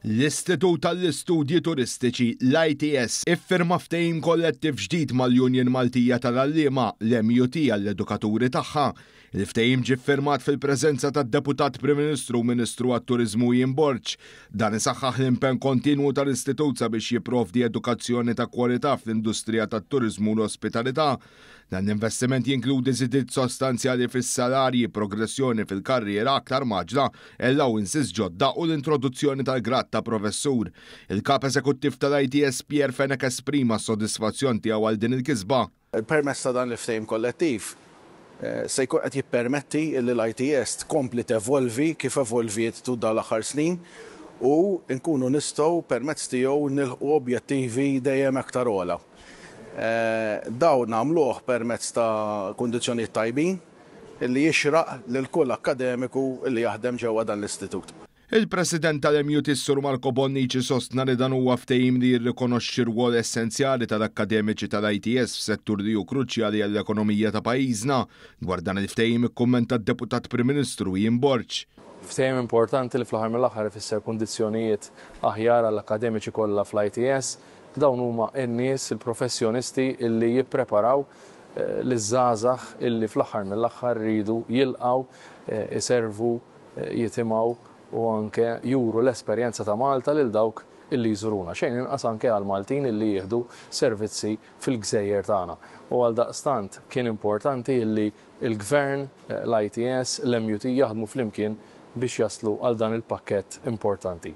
L-Istitut għall-Istudji Turistiċi, l-ITS, iffirma ftehim kollettiv ġdid mal-Union Maltija tal-Għalliema, l-MUT għall-edukaturi tagħha. Il-ftehim ġie ffirmat fil-preżenza tad-Deputat Prim Ministru u Ministru għat-Turiżmu Ian Borg. Dan isaħħaħ l-impenn kontinwu tal-Istitut sabiex jipprovdi edukazzjoni ta' kwalità fl-industrija tat-turiżmu u l-ospitalità. Dan l-investiment jinkludi żidiet sostanzjali fis-salarji, progressjoni fil-karriera aktar mgħaġġla, allowances ġodda u l-introduzzjoni tal-grad ta' professur. Il-Kap Eżekuttiv tal-ITS Pierre Fenech esprima s-sodisfazzjon tiegħu għal din il-kisba. Permezz ta' dan il-ftehim kollettiv se jkun qed jippermetti li l-ITS tkompli tevolvi kif evolviet tul dawn l-aħħar snin u nkunu nistgħu permezz tiegħu nilħqu objettivi dejjem aktar ogħla. Dawn nagħmluh permezz ta' kundizzjonijiet tajbin li jixraq lil kull akkademiku li jaħdem ġewwa dan l-istitut. Il-President tal-MUT s-Sur Marco Bonnici sostna li dan huwa ftehim li jirrikonoxxi r-rwol essenzjali tal-akkademiċi tal-ITS f'settur li hu kruċjali għall-ekonomija ta' pajjiżna. Dwar dan il-ftehim ikkummenta d-Deputat Prim Ministru Ian Borg. Ftehim importanti li fl-aħħar mill-aħħar ifisser kundizzjonijiet aħjar għall-akkademiċi kollha fl-ITS. Dawn huma n-nies, il-professjonisti illi jippreparaw liż-żgħażagħ illi fl-aħħar mill-aħħar iridu jilqgħu, iservu, jitimgħu u anke juru l-esperjenza ta' Malta lil dawk illi jżuruna. Xejn inqas anke għall-Maltin illi jieħdu servizzi fil-gżejjer tagħna. U għaldaqstant kien importanti illi l-Gvern, l-ITS, l-MUT jaħdmu flimkien biex jaslu għal dan il-pakkett importanti.